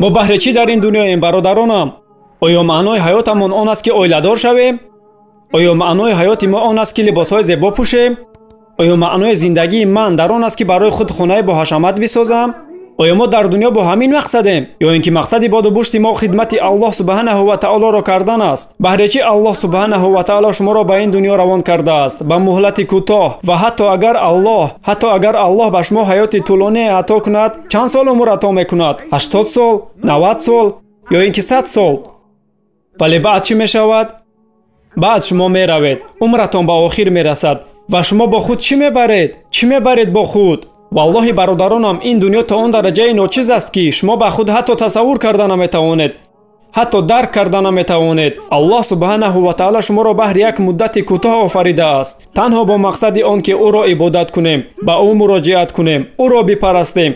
Мо баҳри чӣ дар ин дунёем, бародаронам? Оё маънои ҳаётамон он аст, ки оиладор шавем? Оё маънои ҳаёти мо он аст, ки либосҳои зебо пӯшем? Оё маънои зиндагии ман дар он аст, ки барои худ хонаи боҳашамат бисозам? Оё мо дар дунё бо ҳамин мақсадем? Ё ин ки мақсади боду бушти мо хидмати Аллоҳ субҳанаҳу ва таолоро кардан аст? Баҳри чӣ Аллоҳ субҳанаҳу ва таоло шуморо ба ин дунё равон кардааст, ба муҳлати кӯтоҳ? Ва ҳатто агар Аллоҳ ба шумо ҳаёти тӯлоние ато кунад, чанд сол умр ато мекунад? 80 сол, 90 сол ё ин ки 100 сол? Вале баъд чӣ мешавад? Баъд шумо меравед, умратон ба охир мерасад ва шумо бо худ чӣ мебаред? Чӣ мебаред бо худ? Валлоҳи бародаронам, ин дунё то он дараҷаи ночиз аст, ки шумо ба худ ҳатто тасаввур карда наметавонед, ҳатто дарк карда наметавонед. Аллоҳ субҳанаҳу ва таъоло шуморо баҳри як муддати кӯтоҳ офаридааст, танҳо бо мақсади он ки ӯро ибодат кунем, ба ӯ муроҷиат кунем, ӯро бипарастем,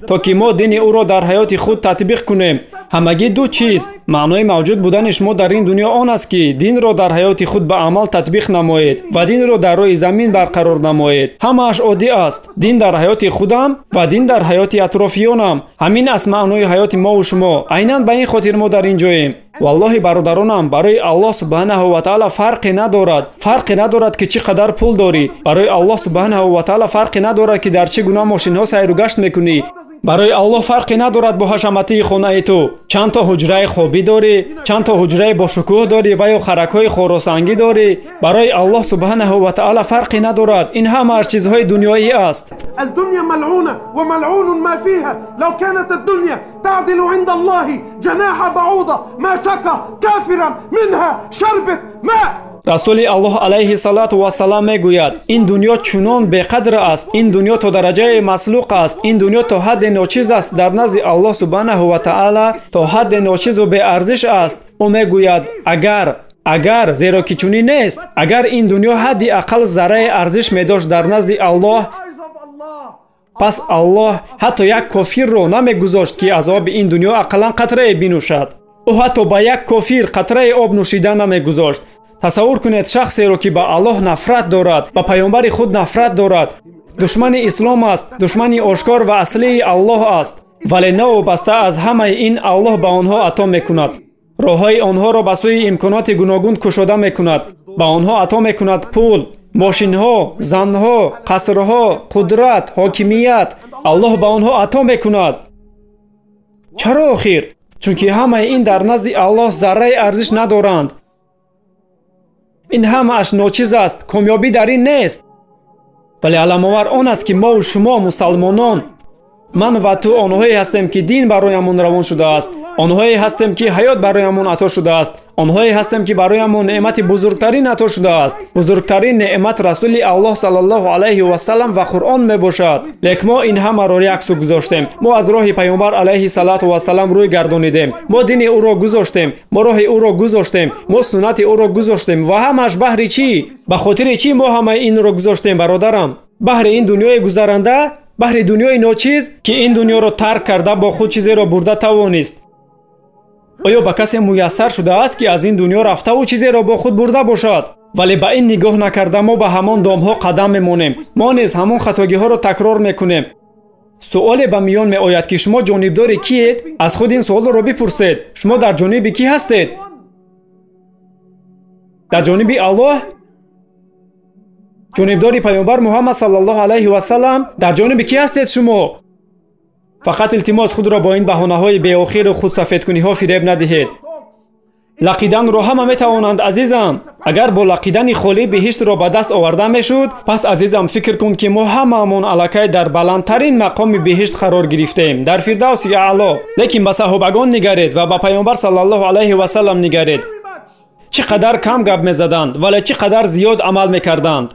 то ки мо дини ӯро дар ҳаёти худ татбиқ кунем. Ҳамагӣ ду чиз. Маънои мавҷуд будани шумо дар ин дунё он аст, ки динро дар ҳаёти худ ба амал татбиқ намоед ва динро дар рӯи замин барқарор намоед. Ҳамааш оддӣ аст. Дин дар ҳаёти худам ва дин дар ҳаёти атрофиёнам. Ҳамин аст маънои ҳаёти мову шумо. Айнан ба ин хотир мо дар ин ҷоем. Валлоҳи бародаронам, барои Аллоҳ субҳанаҳу ва таъоло фарқе надорад. Фарқе надорад, ки чӣ қадар пул дорӣ. Барои Аллоҳ субҳанаҳу ва таъоло фарқе надорад, ки дар чӣ гуна мошинҳо сайру гашт мекунӣ. Барои Аллоҳ фарқе надорад бо ҳашаматии хонаи ту. Чанд то ҳуҷраи хобӣ дорӣ, чанд то ҳуҷраи бошукӯҳ дорӣ ва ё харакҳои хоросангӣ дорӣ. Барои Аллоҳ субҳанаҳу ва таъоло фарқе надорад. Ин ҳамааш чизҳои дунёӣ аст. الدنيا ملعونة وملعون ما فيها. لو كانت الدنيا تعدل عند الله جناح بعوضة ما سقى كافرا منها شربة ماء. Расули Аллоҳ алайҳи салату вассалам мегӯяд: ин дунё чунон беқадр аст, ин дунё то дараҷаи маслуқ аст, ин дунё то ҳадде ночиз аст дар назди Аллоҳ субҳанаҳу ва таъоло, то ҳадде ночизу беарзиш аст. Ӯ мегӯяд: агар, зеро ки чунин нест, агар ин дунё ҳадди ақал зарраи арзиш медошт дар назди Аллоҳ, пас Аллоҳ ҳатто як кофирро намегузошт, ки аз оби ин дунё ақаллан қатрае бинӯшад. Ӯ ҳатто ба як кофир қатраи об нӯшида намегузошт. Тасаввур кунед шахсеро, ки ба Аллоҳ нафрат дорад, ба паёмбари худ нафрат дорад, душмани ислом аст, душмани ошкор ва аслии Аллоҳ аст. Вале новобаста аз ҳамаи ин Аллоҳ ба онҳо ато мекунад. Роҳҳои онҳоро ба сӯи имконоти гуногун кушода мекунад. Ба онҳо ато мекунад пул, мошинҳо, занҳо, қасрҳо, қудрат, ҳокимият. Аллоҳ ба онҳо ато мекунад. Чаро охир? Чунки ҳамаи ин дар назди Аллоҳ зарраи арзиш надоранд. Ин ҳамааш ночиз аст, комёбӣ дар ин нест. Вале аламовар он аст, ки мову шумо мусалмонон, ман ва ту онҳое ҳастем, ки дин бароямон равон шудааст, онҳое ҳастем, ки ҳаёт бароямон ато шудааст, онҳое ҳастем, ки бароямон неъмати бузургтарин ато шудааст. Бузургтарин неъмат Расули Аллоҳ саллаллоҳу алайҳи васаллам ва Қуръон мебошад. Лек мо ин ҳамаро яксу гузоштем. Мо аз роҳи паёмбар алайҳи салату вассалам рӯй гардонидем. Мо дини ӯро гузоштем, мо роҳи ӯро гузоштем, мо суннати ӯро гузоштем. Ва ҳамааш баҳри чӣ? Ба хотири чӣ мо ҳамаи инро гузоштем, бародарам? Баҳри ин дунёи гузаранда, баҳри дунёи ночиз, ки ин дунёро тарк карда бо худ чизеро бурда тавонист. Оё ба касе муяссар шудааст, ки аз ин дунё рафтаву чизеро бо худ бурда бошад? Вале ба ин нигоҳ накарда мо ба ҳамон домҳо қадам мемонем. Мо низ ҳамон хатогиҳоро такрор мекунем. Суоле ба миён меояд, ки шумо ҷонибдори киед? Аз худ ин суолро бипурсед. Шумо дар ҷониби кӣ ҳастед? Дар ҷониби Аллоҳ? Ҷонибдори паёмбар Муҳаммад саллаллоҳу алайҳи васаллам? Дар ҷониби кӣ ҳастед шумо? Фақат илтимос худро бо ин баҳонаҳои беохиру худсафедкуниҳо фиреб надиҳед. Лақиданро ҳама метавонанд, азизам. Агар бо лақидани холӣ биҳиштро ба даст оварда мешуд, пас азизам фикр кун, ки мо ҳамаамон аллакай дар баландтарин мақоми биҳишт қарор гирифтем, дар фирдавси аъло. Лекин ба саҳобагон нигаред ва ба паёмбар саллаллоҳу алайҳи васаллам нигаред. Чӣ қадар кам гап мезаданд, вале чӣ қадар зиёд амал мекарданд.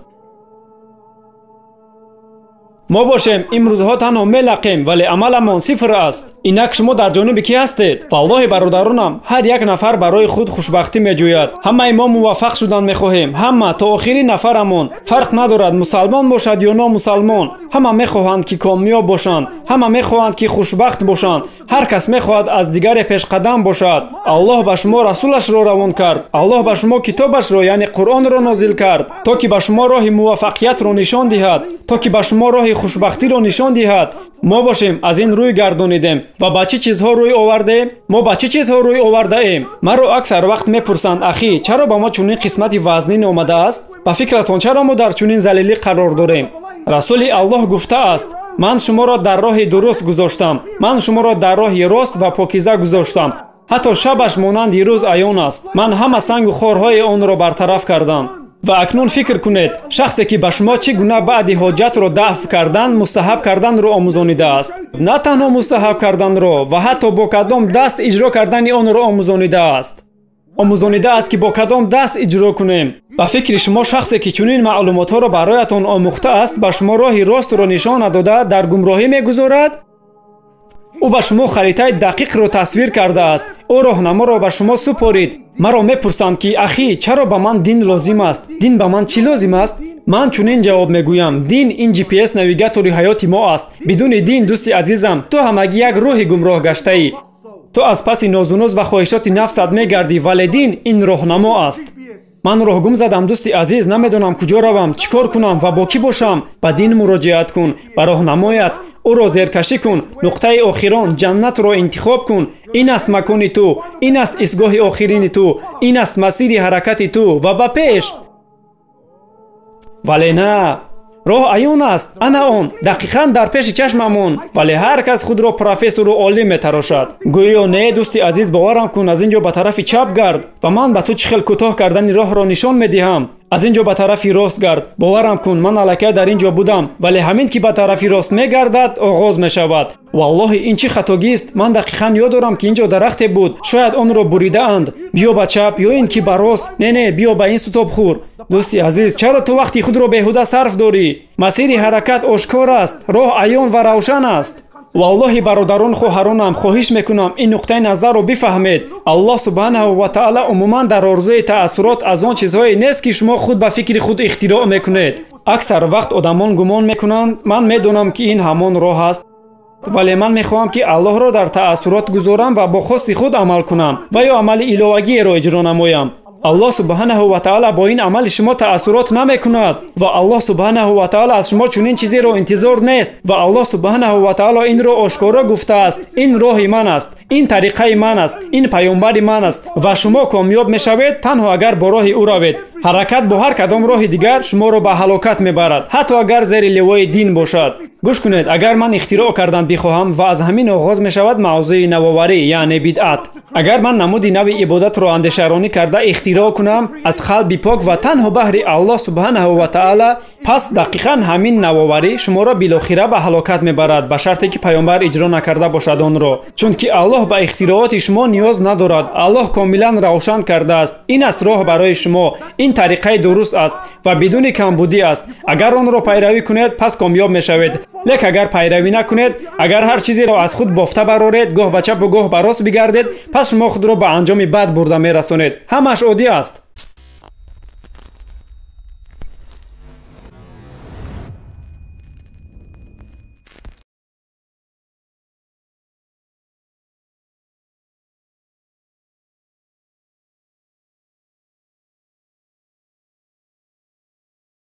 Мо бошем имрӯзҳо танҳо мелақем, вале амаламон сифр аст. Инак шумо дар ҷониби кӣ ҳастед? Валлоҳи бародаронам, ҳар як нафар барои худ хушбахтӣ меҷӯяд. Ҳамаи мо муваффақ шудан мехоҳем, ҳама то охири нафарамон. Фарқ надорад мусалмон бошад ё номусалмон. Ҳама мехоҳанд, ки комёб бошанд. Ҳама мехоҳанд, ки хушбахт бошанд. Ҳар кас мехоҳад аз дигаре пешқадам бошад. Аллоҳ ба шумо расулашро равон кард. Аллоҳ ба шумо китобашро, яъне Қуръонро нозил кард, то ки ба шумо роҳи муваффақиятро нишон диҳад, то ки ба шумо роҳи хушбахтиро нишон диҳад. Мо бошем аз ин рӯй гардонидем ва ба чӣ чизҳо рӯй овардем? Мо ба чӣ чизҳо рӯй овардаем? Маро аксар вақт мепурсанд: ахӣ, чаро ба мо чунин қисмати вазнин омадааст? Ба фикратон чаро мо дар чунин залилӣ қарор дорем? Расули Аллоҳ гуфтааст: ман шуморо дар роҳи дуруст гузоштам, ман шуморо дар роҳи рост ва покиза гузоштам. Ҳатто шабаш монанди рӯз аён аст. Ман ҳама сангу хорҳои онро бартараф кардам. Ва акнун фикр кунед, шахсе ки ба шумо чӣ гуна баъди ҳоҷатро дафъ кардан, мустаҳаб карданро омӯзонидааст. На танҳо мустаҳаб карданро, ва ҳатто бо кадом даст иҷро кардани онро омӯзонидааст. Омӯзонидааст, ки бо кадом даст иҷро кунем. Ба фикри шумо шахсе ки чунин маълумотҳоро бароятон омӯхтааст, ба шумо роҳи ростро нишон надода дар гумроҳӣ мегузорад? Ӯ ба шумо харитаи дақиқро тасвир кардааст. Ӯ роҳнаморо ба шумо супорид. Маро мепурсанд, ки ахӣ, чаро ба ман дин лозим аст? Дин ба ман чӣ лозим аст? Ман чунин ҷавоб мегӯям: дин ин GPS навигатори ҳаёти мо аст. Бидуни дин, дӯсти азизам, ту ҳамагӣ як рӯҳи гумроҳ гаштаӣ. Ту аз паси нозуноз ва хоҳишоти нафсат мегардӣ, вале дин ин роҳнамо аст. Ман роҳгум задам, дӯсти азиз, намедонам куҷо равам, чӣ кор кунам ва бо кӣ бошам. Ба дин муроҷиат кун, ба роҳнамоят, ӯро зеркашӣ кун. Нуқтаи охирон ҷаннатро интихоб кун. Ин аст макони ту, ин аст истгоҳи охирини ту, ин аст масири ҳаракати ту ва ба пеш. Вале на, роҳ аён аст, ана он дақиқан дар пеши чашмамон. Вале ҳар кас худро профессору олим метарошад. Гӯё не, дӯсти азиз, боварам кун, аз ин ҷо ба тарафи чап гард ва ман ба ту чӣ хел кӯтоҳ кардани роҳро нишон медиҳам. Аз ин ҷо ба тарафи рост гард. Боварам кун, ман аллакай дар ин ҷо будам. Вале ҳамин ки ба тарафи рост мегардад, оғоз мешавад. Валлоҳи, ин чӣ хатогист? Ман дақиқан ёд дорам, ки ин ҷо дарахте буд. Шояд онро буридаанд. Биё ба чап ё ин ки ба рост. Не, не, биё ба ин сутоб хӯр. Дӯсти азиз, чаро ту вақти худро беҳуда сарф дорӣ? Масири ҳаракат ошкор аст, роҳ аён ва равшан аст. Валлоҳи, бародарон, хоҳаронам, хоҳиш мекунам, ин нуқтаи назарро бифаҳмед. Аллоҳ субҳанаҳу ва таъала умуман дар орзуи таассурот аз он чизҳое нест, ки шумо худ ба фикри худ ихтироъ мекунед. Аксар вақт одамон гумон мекунанд: ман медонам, ки ин ҳамон роҳ аст, вале ман мехоҳам, ки Аллоҳро дар таассурот гузорам ва бо хости худ амал кунам ва ё амали иловагиеро иҷро намоям. Аллоҳ субҳанаҳу ва таъала бо ин амали шумо таассурот намекунад ва Аллоҳ субҳанаҳу ва таъала аз шумо чунин чизеро интизор нест. Ва Аллоҳ субҳанаҳу ва таъала инро ошкоро гуфтааст: ин роҳи ман аст, ин тариқаи ман аст, ин паёмбари ман аст ва шумо комёб мешавед танҳо агар бо роҳи ӯ равед. Ҳаракат бо ҳар кадом роҳи дигар шуморо ба ҳалокат мебарад, ҳатто агар зери ливои дин бошад. Гӯш кунед, агар ман ихтироъ кардан бихоҳам, ва аз ҳамин оғоз мешавад мавзӯи навоварӣ, яъне бидъат. Агар ман намуди нави ибодатро андешаронӣ карда ихтироъ кунам аз қалби пок ва танҳо баҳри Аллоҳ субҳанаҳу ва таъала, пас дақиқан ҳамин навоварӣ шуморо билохира ба ҳалокат мебарад, ба шарте ки паёмбар иҷро накарда бошад онро. Чунки Аллоҳ ба ихтирооти шумо ниёз надорад. Аллоҳ комилан равшан кардааст: ин аст роҳ барои шумо, ин тариқаи дуруст аст ва бидуни камбудӣ аст. Агар онро пайравӣ кунед, пас комёб мешавед. Лек агар пайравӣ накунед, агар ҳар чизеро аз худ бофта бароред, гоҳ ба чапу гоҳ ба рост бигардед, пас шумо худро ба анҷоми бад бурда мерасонед. Ҳамааш оддӣ аст.